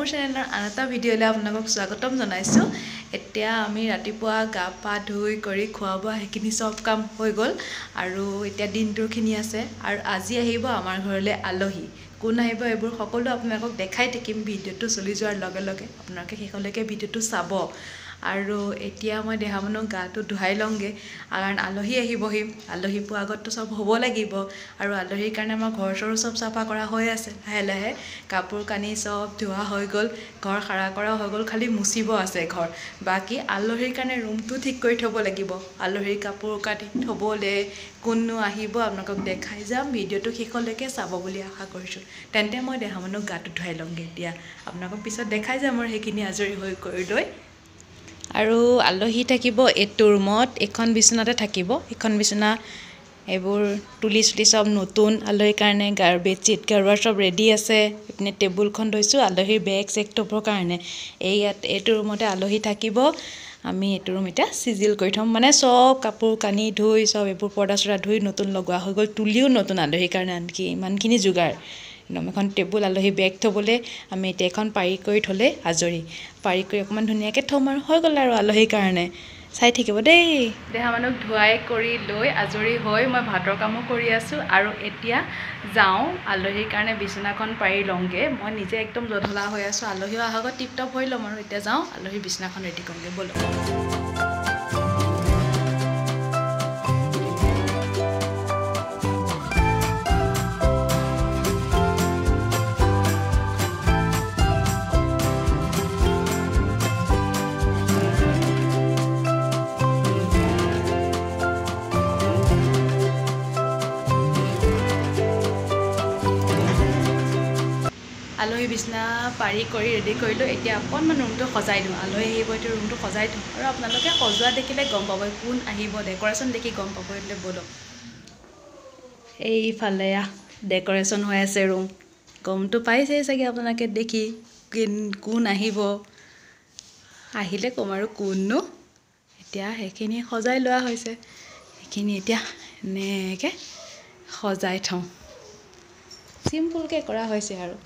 মোৰ চেনেলৰ আন এটা ভিডিঅ'লৈ আপোনালোকক স্বাগতম জনাইছোঁ। এতিয়া আমি ৰাতিপুৱা গা পা ধুই কৰি খোৱা বোৱা সেইখিনি চব কাম হৈ গ'ল আৰু এতিয়া দিনটোৰখিনি আছে। আৰু আজি আহিব আমাৰ ঘৰলৈ আলহী, কোন আহিব এইবোৰ সকলো আপোনালোকক দেখাই থাকিম ভিডিঅ'টো চলি যোৱাৰ লগে লগে। আপোনালোকে শেষলৈকে ভিডিঅ'টো চাব। আৰু এতিয়া মই দেহা মানুহক গাটো ধুৱাই লওঁগৈ, কাৰণ আলহী আহিবহি। আলহী পোৱাৰ আগততো চব হ'ব লাগিব। আৰু আলহীৰ কাৰণে আমাৰ ঘৰ চৰো চব চাফা কৰা হৈ আছে, লাহে লাহে কাপোৰ কানি চব ধোৱা হৈ গ'ল, ঘৰ সাৰা কৰা হৈ গ'ল, খালি মুচিব আছে ঘৰ। বাকী আলহীৰ কাৰণে ৰুমটো ঠিক কৰি থ'ব লাগিব, আলহীৰ কাপোৰ কানি থ'বলৈ। কোননো আহিব আপোনালোকক দেখাই যাম, ভিডিঅ'টো শেষলৈকে চাব বুলি আশা কৰিছোঁ। তেন্তে মই দেহা মানুহক গাটো ধুৱাই লওঁগৈ এতিয়া, আপোনালোকক পিছত দেখাই যাম আৰু সেইখিনি আজৰি হৈ কৰি লৈ। আৰু আলহী থাকিব এইটো ৰুমত, এইখন বিচনাতে থাকিব। এইখন বিচনা এইবোৰ তুলি চুলি চব নতুন আলহীৰ কাৰণে, গাৰ বেডশ্বীট গাৰুৱাৰ চব ৰেডি আছে। এইপিনে টেবুলখন থৈছোঁ আলহীৰ বেগ চেগ থ'বৰ কাৰণে। এই ইয়াত এইটো ৰুমতে আলহী থাকিব। আমি এইটো ৰুম এতিয়া চিজিল কৰি থ'ম, মানে চব কাপোৰ কানি ধুই চব এইবোৰ পৰ্দা চৰ্দা ধুই নতুন লগোৱা হৈ গ'ল, তুলিও নতুন আলহীৰ কাৰণে, আনকি ইমানখিনি যোগাৰ। একদম এখন টেবুল আলহী বেগ থ'বলৈ আমি এতিয়া এখন পাৰি কৰি থ'লে আজৰি, পাৰি কৰি অকণমান ধুনীয়াকৈ থ'ম আৰু হৈ গ'ল আৰু আলহীৰ কাৰণে। চাই থাকিব দেই। দেহা মানুহক ধুৱাই কৰি লৈ আজৰি হৈ মই ভাতৰ কামো কৰি আছোঁ। আৰু এতিয়া যাওঁ আলহীৰ কাৰণে বিচনাখন পাৰি লওঁগৈ। মই নিজে একদম জধলা হৈ আছোঁ, আলহীও অহাৰ আগত টিপ টপ হৈ ল'ম। আৰু এতিয়া যাওঁ আলহীৰ বিচনাখন ৰেডি কৰোঁগৈ, ব'লক। আলহী বিচনা পাৰি কৰি ৰেডি কৰিলোঁ। এতিয়া অকণমান ৰুমটো সজাই দিওঁ, আলহী আহিব এতিয়া ৰুমটো সজাই থওঁ। আৰু আপোনালোকে সজোৱা দেখিলে গম পাব কোন আহিব, ডেক'ৰেশ্যন দেখি গম পাব। এইফালে ব'লক, এইফালে ডেক'ৰেশ্যন হৈ আছে ৰুম, গমটো পাইছেই চাগে আপোনালোকে দেখি কোন আহিব। আহিলে ক'ম আৰু কোননো। এতিয়া সেইখিনি সজাই লোৱা হৈছে, সেইখিনি এতিয়া এনেকৈ সজাই থওঁ, চিম্পুলকৈ কৰা হৈছে আৰু।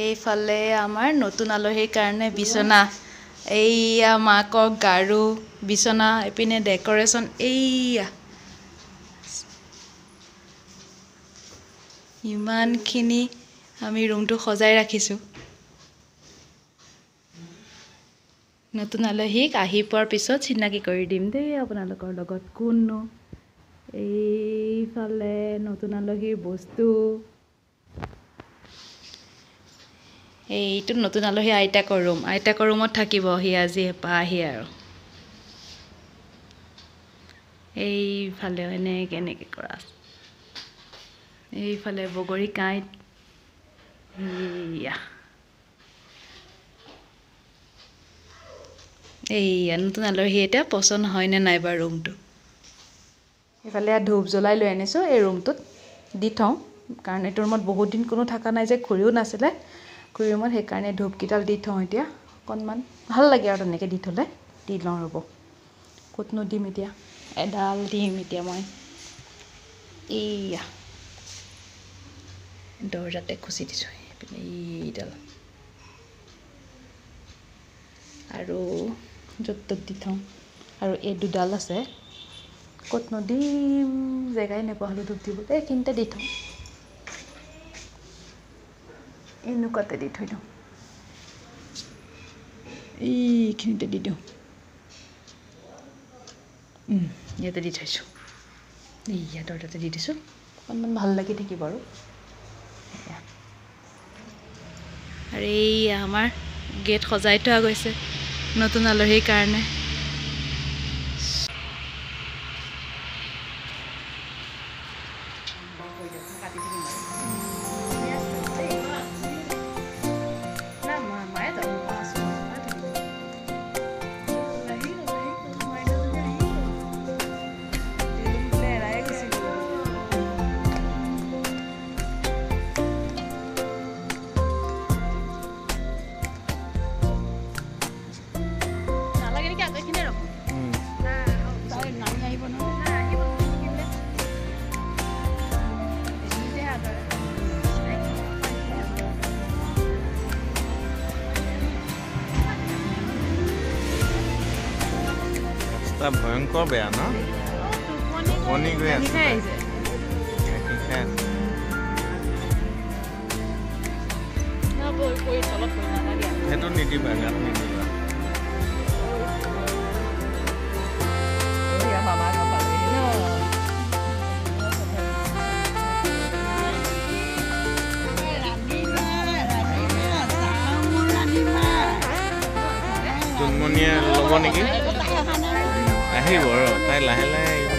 এইফালে আমাৰ নতুন আলহীৰ কাৰণে বিচনা, এইয়া মাকৰ গাৰু বিচনা, এইপিনে ডেক'ৰেশ্যন। এইয়া ইমানখিনি আমি ৰুমটো সজাই ৰাখিছোঁ। নতুন আলহীক আহি পোৱাৰ পিছত চিনাকি কৰি দিম দেই আপোনালোকৰ লগত কোননো। এইফালে নতুন আলহীৰ বস্তু, এইটো নতুন আলহী আইতাকৰ ৰুম, আইতাকৰ ৰুমত থাকিব সি আজি আহি। আৰু এইফালে এনেকৈ এনেকৈ কৰা আছে, এইফালে বগৰী কাঁইট। এইয়া এইয়া নতুন আলহী এতিয়া পচন্দ হয়নে নাই বাৰু ৰুমটো। এইফালে ধূপ জ্বলাই লৈ আনিছোঁ, এই ৰুমটোত দি থওঁ, কাৰণ এইটো ৰুমত বহুত দিন কোনো থকা নাই যে, খুৰীও নাছিলে খুৰী ৰুমত, সেইকাৰণে ধূপকেইডাল দি থওঁ এতিয়া, অকণমান ভাল লাগে আৰু তেনেকৈ দি থ'লে। দি লওঁ ৰ'ব, ক'তনো দিম এতিয়া, এডাল দিম এতিয়া মই। এইয়া দৰ্জাতে খুচি দিছোঁ এইপিনে এইডাল, আৰু য'ত ত'ত দি থওঁ। আৰু এই দুডাল আছে, ক'তনো দিম, জেগাই নোপোৱা হ'লোঁ ধূপ দিবলৈ, এইখিনিতে দি থওঁ, এনেকুৱাতে দি থৈ দিওঁ, এইখিনিতে দি দিওঁ, ইয়াতে দি থৈছোঁ, এইয়া দৰ্জাতে দি দিছোঁ, অকণমান ভাল লাগি থাকিব আৰু। আৰু এইয়া আমাৰ গেট সজাই থোৱা গৈছে নতুন আলহীৰ কাৰণে। ভয়ংকৰ বেয়া ন টোপনি গৈ আছে। সেইটো নিদিবা, গাত নিদিবা। জোনমণিয়ে ল'ব নেকি? আহিব ৰ, তাই লাহে লাহে আহিব।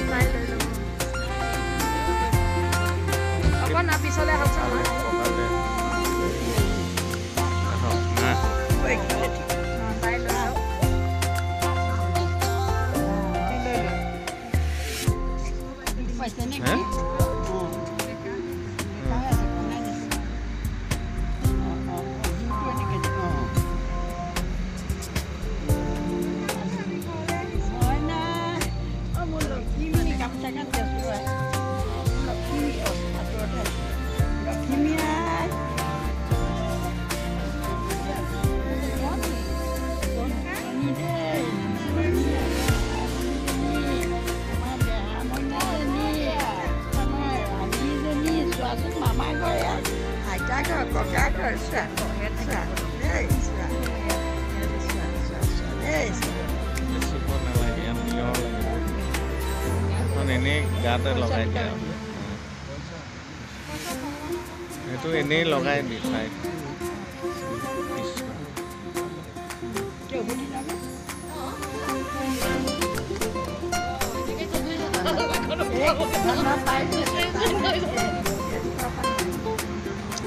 এনেই গাতে লগাই দিয়া, সেইটো এনেই লগাই দি চাই।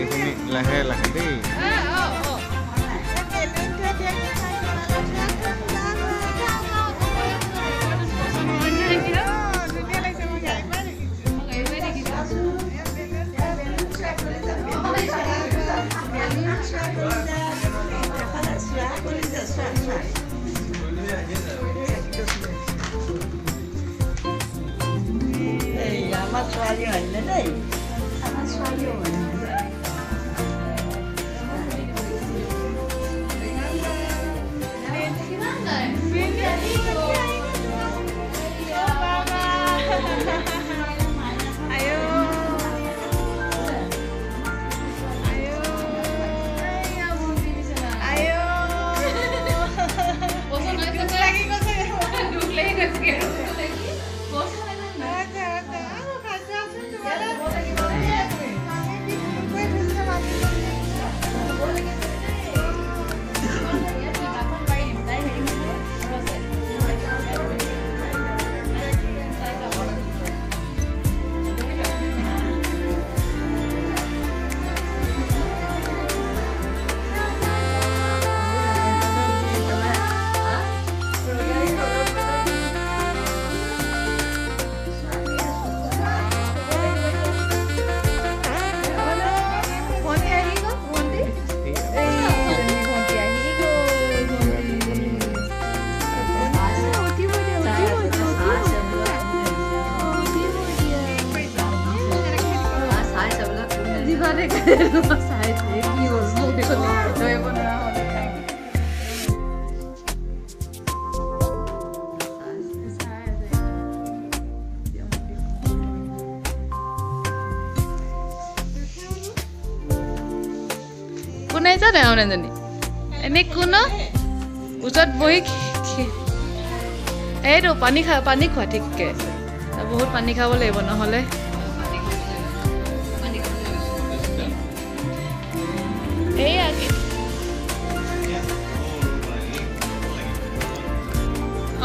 এইখিনি লাহে লাহে দেই। আমাৰ ছোৱালী হয়নে দেই, আমাৰ ছোৱালীও হয়। কোন আহিছা ডাঙৰ এজনী এনেই কোন ওচৰত বহি এইটো পানী খা, পানী খোৱা ঠিককে, বহুত পানী খাব লাগিব নহ'লে। এইয়া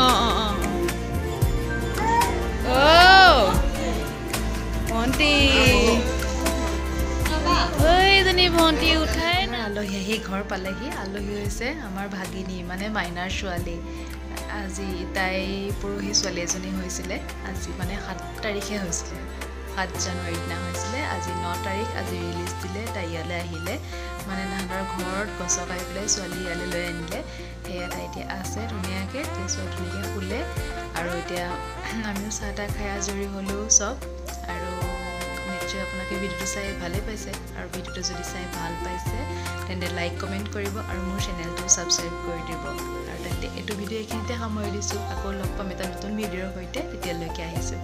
অঁ অঁ অঁ অ' ভণ্টি। ভণ্টি উঠাই। আলহী আহি ঘৰ পালেহি। আলহী হৈছে আমাৰ ভাগিনী, মানে মাইনাৰ ছোৱালী। আজি তাই পৰহি ছোৱালী এজনী হৈছিলে, আজি মানে 7 তাৰিখে হৈছিলে, 7 জানুৱাৰীৰ দিনা হৈছিলে। আজি 9 তাৰিখ, আজি ৰিলিজ দিলে, তাই ইয়ালৈ আহিলে। মানে তাহাঁতৰ ঘৰত গছকাই পেলাই ছোৱালী ইয়ালৈ লৈ আনিলে। সেয়া তাই এতিয়া আছে ধুনীয়াকৈ, কেঁচুৱা ধুনীয়াকৈ শুলে। আৰু এতিয়া আমিও চাহ তাহ খাই আজৰি হ'লোঁ চব। আৰু নিশ্চয় আপোনালোকে ভিডিঅ'টো চাই ভালেই পাইছে, আৰু ভিডিঅ'টো যদি চাই ভাল পাইছে তেন্তে লাইক কমেণ্ট কৰিব আৰু মোৰ চেনেলটো ছাবস্ক্ৰাইব কৰি দিব। আৰু তেন্তে এইটো ভিডিঅ' এইখিনিতে সামৰি দিছোঁ, আকৌ লগ পাম এটা নতুন ভিডিঅ'ৰ সৈতে। তেতিয়ালৈকে আহিছোঁ।